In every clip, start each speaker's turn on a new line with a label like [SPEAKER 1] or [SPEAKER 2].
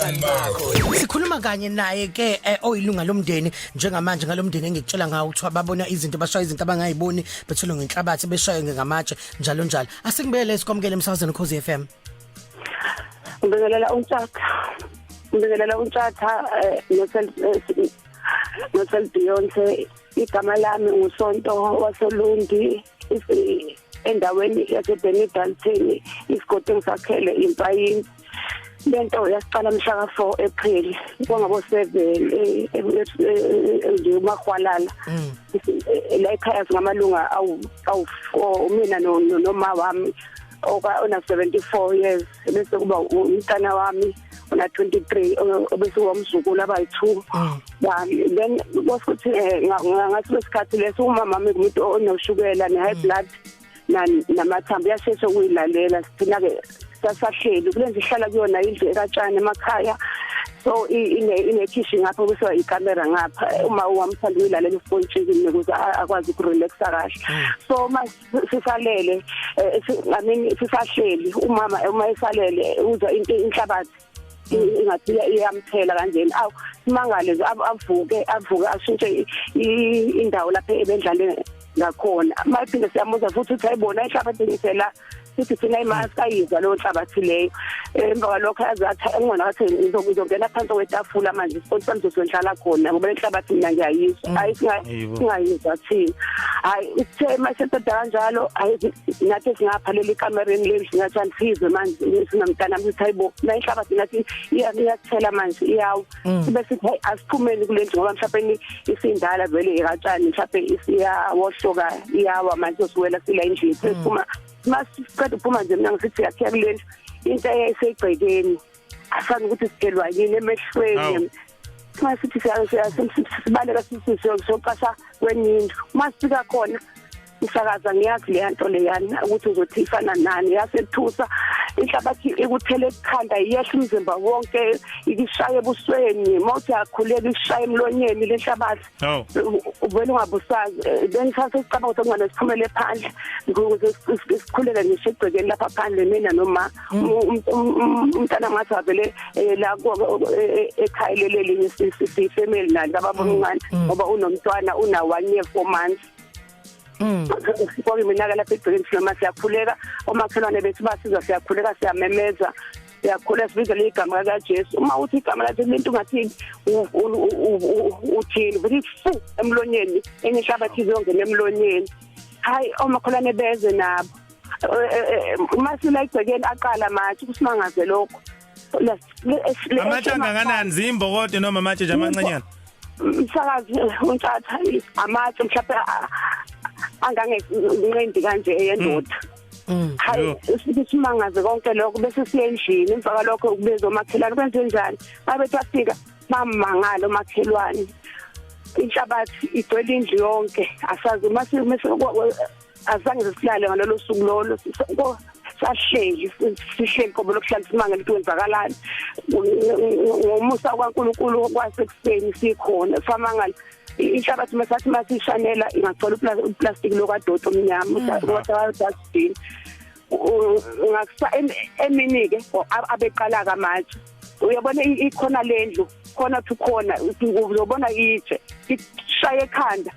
[SPEAKER 1] Nabangani bakho.
[SPEAKER 2] Sikhuluma kanye naye ke oyilunga lomndeni njengamanje ngalomndeni engikutshela ngawo kuthiwa babona izinto, bashaya izinto abangayiboni, bethelwe ngenhlabathi, beshaye ngamatshe, njalo njalo. Asikubele, sikwamukele emsakazweni Khosi FM.
[SPEAKER 3] Ngibingelela uNtshatha. Ngibingelela uNtshatha noSel Beyonce. Igama lami nguSonto waseLundi, endaweni yaseBenny Dalton, isigodi engisakhele impayini. Lento yasiqala mhla ka-4 April kwangabo 7 nje umahwalala. La ekhaya singamalunga awu 4, mina noma wami oka ona 74 years, bese kuba umntana wami ona 23, bese kuba umzukulu abayi2 bami. Then kwasuthi ngathi lesikhathi leso umama wami umuntu onoshukela ne high blood namathambo, yasheshe ukuyilalela. Sithina ke sasahleli kule ndlu ihlala kuyona, indlu ekatshani emakhaya, so inekhishi ngapha, bese ikamera ngapha. Uma wamthanda uyilalela ufontshini ukuze akwazi ukurelaxa kahle. So ma sisalele, I mean sisahleli, umama uma esalele uzwa into, inhlabathi ingathi iyamthela kanjeni. Awu, simangale, avuke ashintshe indawo lapho ebendlale ngakhona. Mayiphinde siyamuza futhi, uthi ayibona inhlabathi ngithela. Sithi thina imask ayizwa leyo nhlabathi leyo. Emva kwalokho azathi engona wathi ngizongena phansi kwetafula manje, isikonti sami sizondlala khona ngoba lenhlabathi mina ngiyayizwa. Hayi, singayizwa thina. Hayi, uthe maseqeda kanjalo, hayi, nathi singapha leli kamereni leli, singathi angisizwe manje sinomntana ukuthi hayibo, la inhlabathi nathi iyakuthela manje, iyawa. Sibe sithi hayi, asiphumeni kule ndlu ngoba mhlawumbe isindala vele ikatshani, mhlawumbe isiyawohloka, iyawa manje, siwela sila endlini. Siphuma, masiqeda ukuphuma nje, mina ngisithi siyakhiya kule ndlu, into eyayisegcekeni, asani ukuthi sitshelwa yini emehlweni. Masithi sibaleka siyoqasha kwenye indlu, masifika khona, umsakaza, ngiyazi leya nto leyana ukuthi uzothi ifana nani, yasethusa inhlabathi ikuthele ekhanda, iyehla umzimba wonke, ikushaye ebusweni, mawuthi yakhuleka ishaye emlonyeni lenhlabathi. Uvele ungabusazi. Then sase sicabanga ukuthi kungane siphumele phandle ukuze sikhuleke ngisho egcekeni lapha phandle, mina noma umntana ngathi avele la ekhaya lelelinye si-family nalo kababa omncane, ngoba unomntwana una 1 year 4 months. Konke mina lapha egcekeni sinoma siyakhuleka, omakhelwane bethu basiza, siyakhuleka, siyamemeza, siyakhula, sibiza igama kaJesu. Uma uthi igama lakhe lento ungathini, uthini, vele fu emlonyeni, enye inhlabathi izongena emlonyeni. Hayi, omakhelwane beze nabo. Uma sila egcekeni aqala manje kusimangaze lokho.
[SPEAKER 4] Amatshe angakanani? Zimbokodo noma amatshe nje amancanyana?
[SPEAKER 3] Msakazi uNtshatha, amatshe mhlawumbe angangenqendi kanje eyendoda. Hayi, simangaze konke lokho, bese siye endlini. Emva kwalokho kubeza omakhelwane, kwenze njani? Babethi afika bamangala omakhelwane, inhlabathi igcwele indlu yonke. Asazi mase azange sisilale ngalolo suku lolo, sahleli, sihleli qobo lokuhlala, simangele ukuthi kwenzakalani. Ngomusa kaNkulunkulu kwasekuseni sikhona, samangala inhlabathi masathi masishanela ingagcwala uplastic lokadoti omnyama, kodwa dustbin. Ngakusa emini ke abeqala kamatshe, uyabona ikhona lendlu khona to khona, uzobona itshe ishaye ekhanda,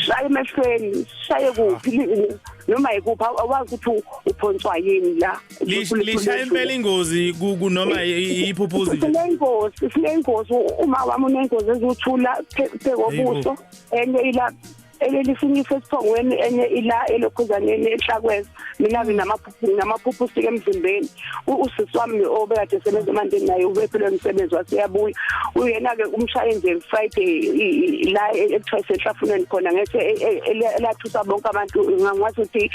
[SPEAKER 3] shaye emehlweni, shaye kuphi noma yikuphi, awazi ukuthi uphonswa yini la.
[SPEAKER 4] Lishaya impela ingozi noma iphuphuzi nje?
[SPEAKER 3] Sinengozi, sinengozi. Uma wami unengozi eziwuthula phekobuso, enye ila elelisinye esiphongweni, enye ila elokhuzaneni enhlakweza. Mina nginamaphuphu, namaphuphu sike emzimbeni. Usisi wami obekade esebenza emandeni naye ubephele umsebenzi waseyabuya, uyena ke umshaye nje Friday la ekuthiwa isenhlafunweni khona ngethe elathusa bonke abantu, ngathi ukuthi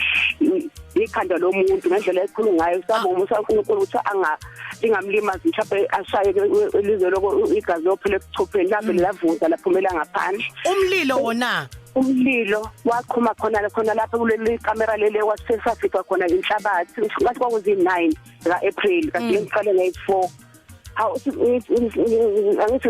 [SPEAKER 3] ikhanda lomuntu ngendlela ekhulu ngayo. Sabonga umusa kaNkulunkulu ukuthi anga ingamlimazi, mhlawumbe ashaye elizwe loko, igazi lophela ebuchopheni lavele lavuza laphumela ngaphandle.
[SPEAKER 2] Umlilo wona?
[SPEAKER 3] Umlilo waqhuma khona khona lapha kuleli kamera leli kwasesafika khona inhlabathi, ngathi kwakuzi-9 ka-April, kade ngiqale ngayi-4. Hawu, angithi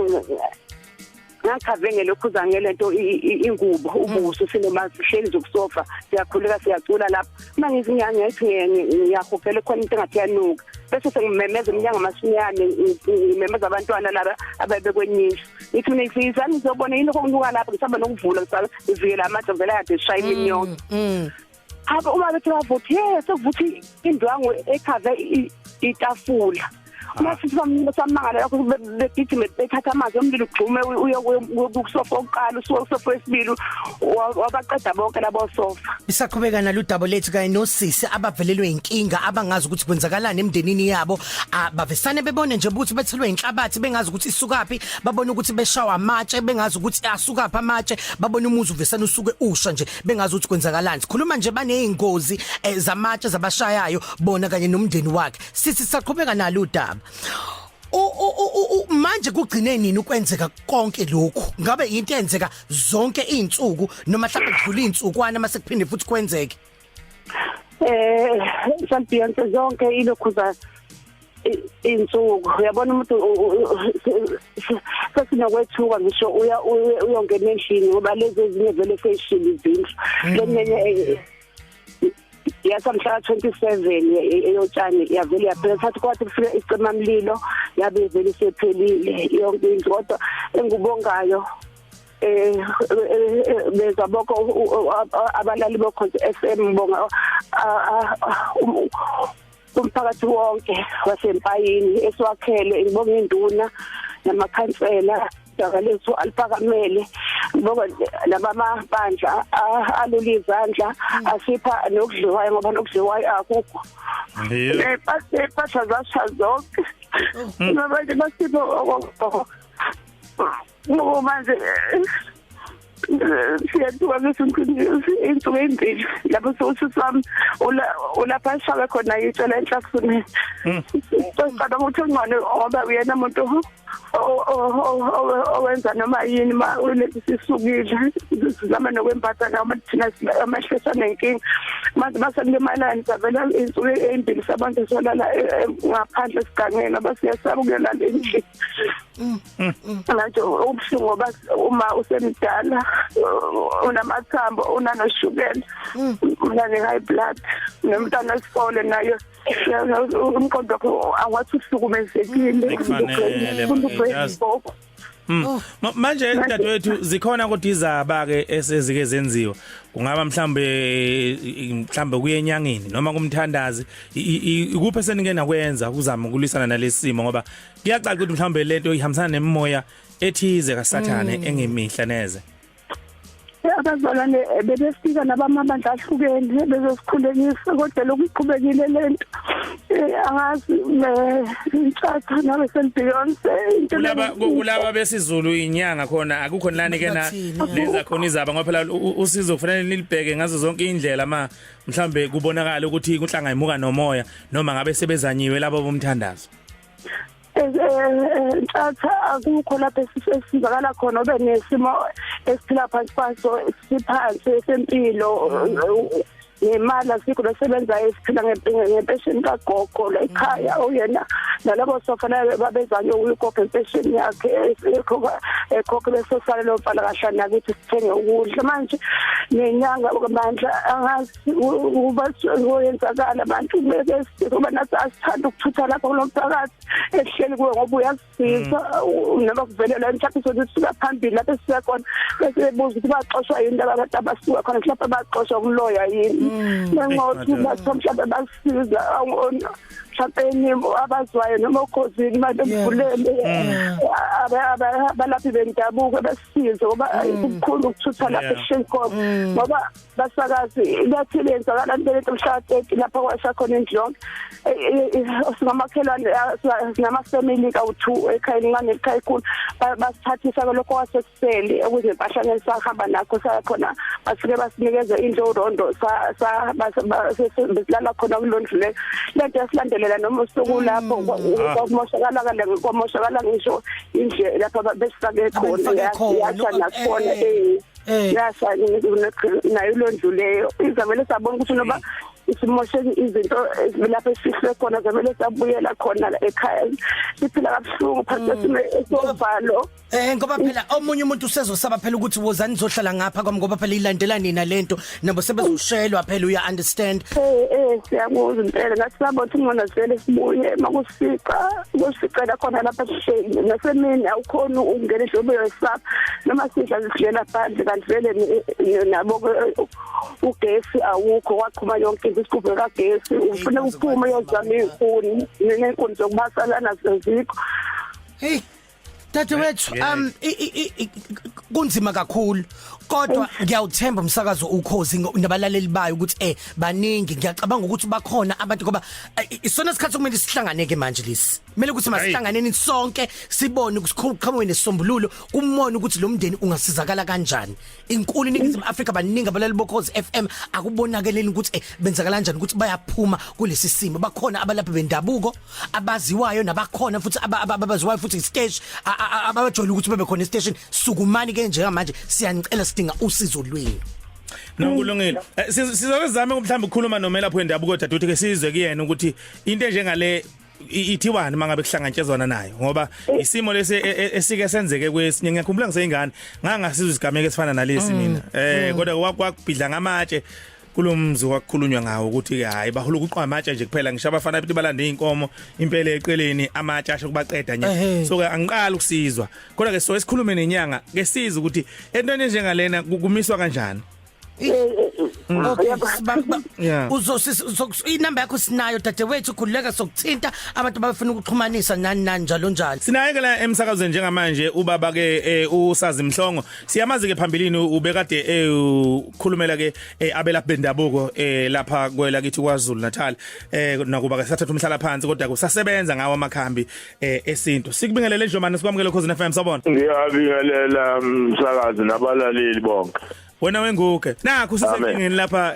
[SPEAKER 3] Ngakhave ngelokhuza ngelento ingubo ubuso sinoma sihleli nje kusofa, siyakhuleka, siyacula lapho. Uma ngizinyanga ngithi ngiyahogela, khona into engathi yanuka, bese sengimemeza umnyango masinyane, ngimemeza abantwana laba ababekwenye indlu, ngithi mina ngizani ngizobona yini okunuka lapho. Ngisaba nokuvula, ngisaba ngivikela amatshe vele kade shaya imini yonke. Haba, uma bethi bavuthi, ye, sekuvuthi indwangu ekhave itafula. Uma sithi samangala lokho, begijime bethatha amanzi omlilo, ugxume uye kusofa okuqala, usuke kusofa wesibili, wabaqeda bonke labo sofa.
[SPEAKER 2] Isaqhubeka naludaba lethu kanye nosisi abavelelwe inkinga, abangazi ukuthi kwenzakalani emndenini yabo. Bavesane bebone nje ukuthi bethelwe inhlabathi, bengazi ukuthi isukaphi, babone ukuthi beshawa amatshe, bengazi ukuthi asukaphi amatshe, babone umuzi uvesane usuke usha nje, bengazi ukuthi kwenzakalani. Sikhuluma nje banezingozi zamatshe zabashayayo bona kanye nomndeni wakhe. Sisi, sisaqhubeka nalo udaba. Manje kugcine nini ukwenzeka konke lokhu? Ngabe into eyenzeka zonke izinsuku, noma mhlawumbe kudlula izinsukwana mase kuphinde futhi kwenzeke?
[SPEAKER 3] Champions, zonke ilokhuza insuku, uyabona, umuntu sesinokwethuka ngisho uya uyongena endlini, ngoba lezi ezinye vele seyishilo izindlu. Lenye yasamhla 27 eyotshani yavele yaphela, sathi kwathi kufika isicimamlilo yabe vele isephelile yonke indlu. Kodwa engubongayo, beza boko abalali boKhozi FM, ngibonga umphakathi wonke waseMpayini esiwakhele, ngibonga induna namakhansela, daba lethu aliphakamele. Ngibonga labamabandla alula izandla asipha nokudliwayo, ngoba nokudliwayo akukho. Nepahla zasha zonke, manje basipha ngoba manje siyathuka insuku ezimbili lapho usisi wami ulapha ashawe khona itshela enhlafuneni. Sicabanga ukuthi ungcono, ngoba uyena muntu owenza noma yini. Ma sisukile sizama nokwembatha noma thina amehlo sanenkinga. Manje masekulimalani, savela insuku ezimbili sabantu solala ngaphandle esigangeni, abasiyasaba ukuyolala endlini. Manje ubuhlungu, ngoba uma usemdala, unamathambo, unanoshukela, unane-high blood, nomntana wesikole nayo, umqondo wakho awathi uhlukumezekile.
[SPEAKER 4] Kufanele, yazi. Manje dadewethu, zikhona kodwa izaba ke esezike zenziwa, kungaba mhlambe kuye enyangeni noma kumthandazi, ikuphi esenike nakwenza ukuzama ukulwisana nalesi simo? Ngoba kuyacaca ukuthi mhlambe lento ihambisana nemimoya ethize kaSathane engemihla neze.
[SPEAKER 3] Abazalwane bebefika nabamabandla ahlukene bezosikhulekisa, kodwa lokhu iqhubekile lento. Angazi intshatha nabe senibeyonce into.
[SPEAKER 4] Kulaba besiZulu, inyanga khona akukho lani ke na lenza khona izaba? Ngoba phela usizo kufanele nilibheke ngazo zonke indlela, ma mhlambe kubonakala ukuthi kunhlanga imuka nomoya, noma ngabe sebezanyiwe labo bomthandazo.
[SPEAKER 3] Ntshatha, akukho lapho esizakala khona obe nesimo esiphila phansi kwaso siphansi esempilo nemali asikho, besebenza esiphila ngempesheni kagogo la ekhaya, oyena nalabo sofa babezanye uyikhokha impesheni yakhe, ekhokha ekhokha, bese sala lo mfana kahlanu nakithi sithenge ukudla. Manje nenyanga kwamandla angazi ukuba kuyenzakala, abantu bese ngoba nathi asithanda ukuthutha lapha kulo mphakathi esihleli kuwe, ngoba uyasisiza noma kuvelela mhlawumbe sokuthi suka phambili lapho esisuka khona, bese bebuza ukuthi baxoshwa yini laba abantu abasuka khona, mhlawumbe baxoshwa kuloya yini. Nengothi batho mhlawumbe basiza mhlawumbe abazwayo noma uKhozini manje mvulele abalaphi bendabuko besize, ngoba kubukhulu ukuthutha lapho esihleli khona, ngoba basakazi bathi lenzakala lento mhla 30 lapho kwasha khona indlu yonke. Singamakhelwane, sinama-family kawu-2 ekhaya elincane, ekhaya elikhulu. Basithathisa lokho kwasekusele ukuze empahlanyeni sahamba nakho saya khona, basuke basinikeza indlu urondo, besilala khona kuloo ndlu leyo. Lento yasilandelela noma usuku lapho kwamoshakala, kwamoshakala ngisho indlu lapho besifake khona, yasha nakhona, yasha nayo loo ndlu leyo. Izavele sabona ukuthi noba Simosheke izinto lapho esifihlwe khona, zamele sabuyela khona la ekhaya. Siphila kabuhlungu phansi kwesimo esovalo.
[SPEAKER 2] Ngoba phela omunye umuntu usezosaba phela ukuthi wozani nizohlala ngapha kwami, ngoba phela ilandela nina lento, nabo sebezoshelwa phela, uya understand.
[SPEAKER 3] Siyakuzwa impela, ngathi sabona ukuthi ngona sivele sibuye makusifica kusificela khona lapha sihleli nasemini, awukhona ukungena endlini uyosaba, noma sidla sidlela phandle, kanti vele nabo ugesi awukho, waqhuma yonke into, isigubhu kagesi, ufuna ukuphuma uyozama izinkuni, nenkuni zokubasa lana zikho.
[SPEAKER 2] Hey dadewethu, kunzima kakhulu, kodwa ngiyawuthemba umsakazo Ukhozi nabalaleli bayo ukuthi baningi, ngiyacabanga ukuthi bakhona abantu, ngoba isona sikhathi okumele sihlangane ke manje lesi, kumele ukuthi masihlanganeni sonke sibone ukuthi kuqhamuke nesisombululo kumona ukuthi lo mndeni ungasizakala kanjani. Inkulu iNingizimu Afrika, baningi abalaleli boKhozi FM, akubonakeleni ukuthi benzakala kanjani ukuthi bayaphuma kulesi simo. Bakhona abalaphi bendabuko abaziwayo, nabakhona futhi abaziwayo futhi stage abajwayele ukuthi bebe khona station. Sukumani ke njengamanje, siyanicela, sidinga usizo lwenu.
[SPEAKER 4] No, kulungile. Sizoke sizame mhlawumbe ukukhuluma nomelaphi wendabuko dadewethu, ke sizwe kuyena ukuthi into enjengale ithiwani mangabe kuhlangantshezwana nayo, ngoba isimo lesi esike senzeke kwesinye. Ngiyakhumbula ngiseyingane ngangasizwe isigameko esifana nalesi mina, kodwa kwakubhidla ngamatshe kulomzi kwakukhulunywa ngawo ukuthi hayi, bahula ukuqwa amatshe nje kuphela, ngisho abafana bethi balande inkomo impela eqeleni, amatshe asho kubaqeda nje. So ke angiqali ukusizwa, kodwa ke so esikhulume nenyanga ke sizwe ukuthi entweni enjengalena kumiswa kanjani.
[SPEAKER 2] Okay, inamba yakho sinayo dadewethu, khululeka, sokuthinta abantu abafuna ukuxhumanisa nani nani njalo njalo.
[SPEAKER 4] Sinaye ke la emsakazweni njengamanje ubaba ke uSazi Mhlongo, siyamazi ke phambilini ubekade ukhulumela ke abelaphi bendabuko lapha kwela kithi kwaZulu Natal, nakuba ke sathatha umhlala phansi, kodwa kusasebenza ngawo amakhambi esintu. Sikubingelele Njomane, sikwamukele Khozini FM, sawubona.
[SPEAKER 1] Ngiyabingelela msakazi nabalaleli bonke.
[SPEAKER 4] Wena wenguge nakho sisenkingeni lapha,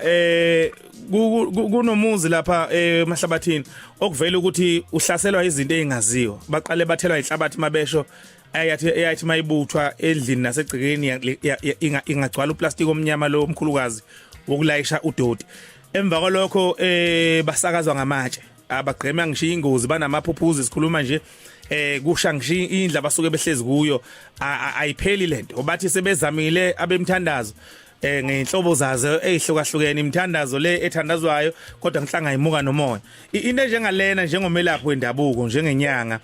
[SPEAKER 4] kunomuzi lapha emahlabathini okuvela ukuthi uhlaselwa izinto ezingaziwa. Baqale bathelwa inhlabathi, mabesho ayathi eyathi mayibuthwa endlini nasegcekeni ingagcwala uplastic omnyama lo omkhulukazi wokulayisha udoti. Emva kwalokho basakazwa ngamatshe, abagqema ngisho ingozi, banamaphuphuzi, sikhuluma nje kusha ngisho indlu abasuke behlezi kuyo. Ayipheli lento, bathi sebezamile abemthandazo ngeinhlobo zazo ezihlukahlukene, imithandazo le ethandazwayo, kodwa ngihlanga imuka nomoya. Into enjengalena, njengomelaphi wendabuko, njengenyanga,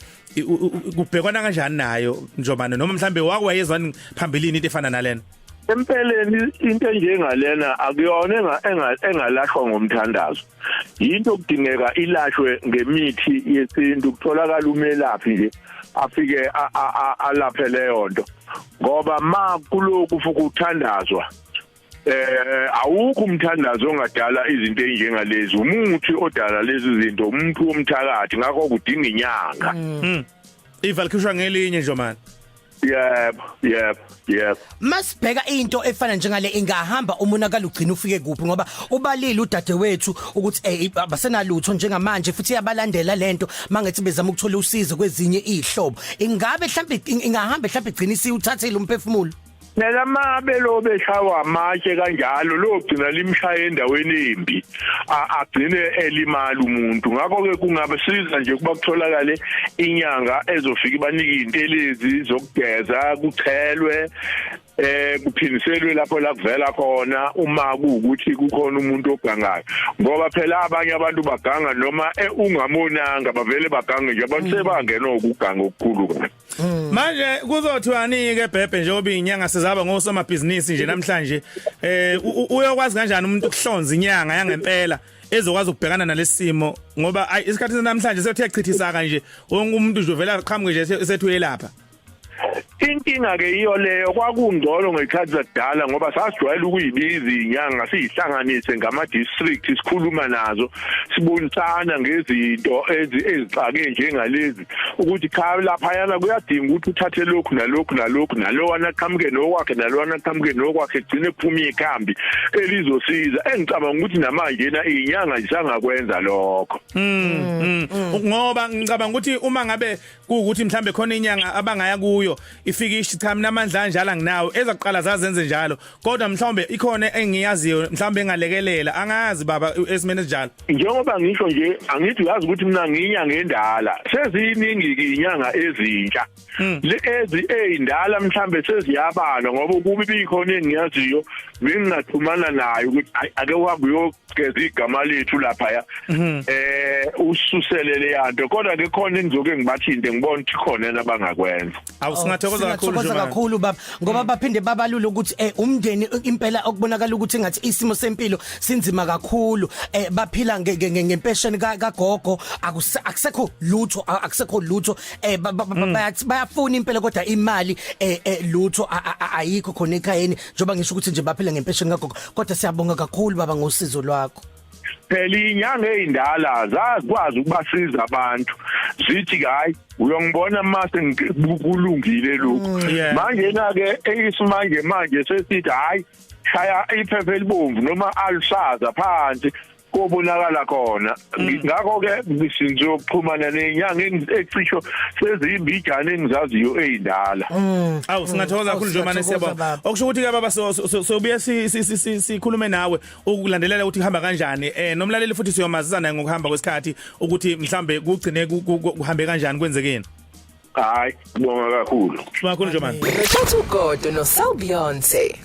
[SPEAKER 4] kubhekwana kanjani nayo Njomane, noma mhlambe wakwayezwani phambilini into efana nalena?
[SPEAKER 1] Empeleni into enjengalena akuyona engalashwa ngomthandazo, yinto okudingeka ilashwe ngemithi yesintu, kutholakala umelaphi nje afike alaphe leyo nto, ngoba ma kuloku futhi uthandazwa awukho umthandazo ongadala izinto ezinjengalezi, umuthi odala lezi zinto umuntu womthakathi, ngakho kudinga inyanga.
[SPEAKER 4] Iva likhishwa ngelinye, Njomane.
[SPEAKER 1] Yebo.
[SPEAKER 2] Masibheka into efana njengale, ingahamba umonakalo ugcina ufike kuphi? Ngoba ubalile udadewethu ukuthi abasenalutho njengamanje, futhi iyabalandela lento mangithi bezama ukuthola usizo kwezinye izihlobo. Ingabe mhlawumbe ingahamba mhlawumbe igcina isiyuthathile umphefumulo?
[SPEAKER 1] Nelamabe lo beshawa amatshe kanjalo, lo gcina limshaya endaweni embi, agcine elimala umuntu. Ngakho ke kungabe siza nje kuba kutholakale inyanga ezofika ibanike intelezi zokugeza, kuchelwe, kuphindiselwe lapho la kuvela khona uma kuukuthi kukhona umuntu ogangayo, ngoba phela abanye abantu baganga noma ungamonanga, bavele bagange nje, abantu sebangena ukuganga okukhulu kabi.
[SPEAKER 4] Manje kuzothiwani ke bhebhe, njengoba inyanga sizaba ngosomabhizinisi nje namhlanje, uyokwazi kanjani umuntu ukuhlonza inyanga yangempela ezokwazi ukubhekana nalesimo, ngoba ayi, isikhathi namhlanje sethu yachithisaka nje, wonke umuntu nje uvela aqhamuke nje sethu uyelapha?
[SPEAKER 1] Inkinga ke iyo leyo. Kwakungcono ngekhathi zakudala, ngoba sasijwayele ukuyibiza inyanga, siyihlanganise ngama district, sikhuluma nazo, sibonisana ngezinto ezixake njengalezi, ukuthi cha, laphayana kuyadinga ukuthi uthathe lokhu nalokhu nalokhu, nalowana aqhamuke nokwakhe, nalowana aqhamuke nokwakhe, gcine kuphume ikhambi elizosiza. Engicabanga ukuthi namanje na inyanga zisangakwenza lokho.
[SPEAKER 4] Ngoba ngicabanga ukuthi uma ngabe kuukuthi mhlambe khona inyanga abangaya kuyo. Ifike ishi cha, mina amandla anjalo anginawo. Ezaqala zazenze njalo, kodwa mhlawumbe ikhona engiyaziyo, mhlawumbe engalekelela. Angazi baba, esimene esinjalo.
[SPEAKER 1] Njengoba ngisho nje, angithi uyazi ukuthi mina ngiyinyanga endala, seziyiningi ke inyanga ezintsha. Le ezi eyindala mhlambe seziyabalwa, ngoba kuba ibikhona engiyaziyo bengingaxhumana nayo ukuthi, "Ayi, ake uhambe uyogeza igama lethu lapha, ususele le yanto." Kodwa ke khona engizoke ngibathinte, ngibone ukuthi khona nabangakwenza.
[SPEAKER 4] Awu, singathokoza kakhulu.
[SPEAKER 2] Singathokoza
[SPEAKER 4] Njomane.
[SPEAKER 2] Kakhulu baba, ngoba baphinde babalula ukuthi umndeni impela okubonakala ukuthi ngathi isimo sempilo sinzima kakhulu, baphila ngempesheni kagogo, akusekho lutho, akusekho lutho. Bayafuna impela, kodwa imali lutho, ayikho khona ekhayeni, njengoba ngisho ukuthi nje baphila ngempesheni kagogo. Kodwa siyabonga kakhulu baba ngosizo lwakho.
[SPEAKER 1] Phela inyanga eyindala zazikwazi ukubasiza abantu, zithi, "Hayi, uyongibona mase kulungile lokhu." Manje na ke eyisimanje manje sesithi, "Hayi, shaya iphepha elibomvu noma aluhlaza phansi, kobonakala khona." Ngakho ke sizoxhumana nenyanga ecisho sezimbijana engizaziyo eyindala.
[SPEAKER 4] Awu, singathokoza
[SPEAKER 2] Awu,
[SPEAKER 4] kakhulu Njomane.
[SPEAKER 2] Siyathokoza,
[SPEAKER 4] Siyabonga.
[SPEAKER 2] baba.
[SPEAKER 4] Okusho ukuthi ke baba, sobuye sikhulume nawe ukulandelela ukuthi kuhamba kanjani, nomlaleli futhi siyomazisa naye ngokuhamba kwesikhathi ukuthi mhlambe kugcine kuhambe kanjani, kwenzekeni.
[SPEAKER 1] Hayi, bonga kakhulu.
[SPEAKER 4] Sibonga kakhulu, Njomane.
[SPEAKER 5] Thatha ugodo no Selbyonce.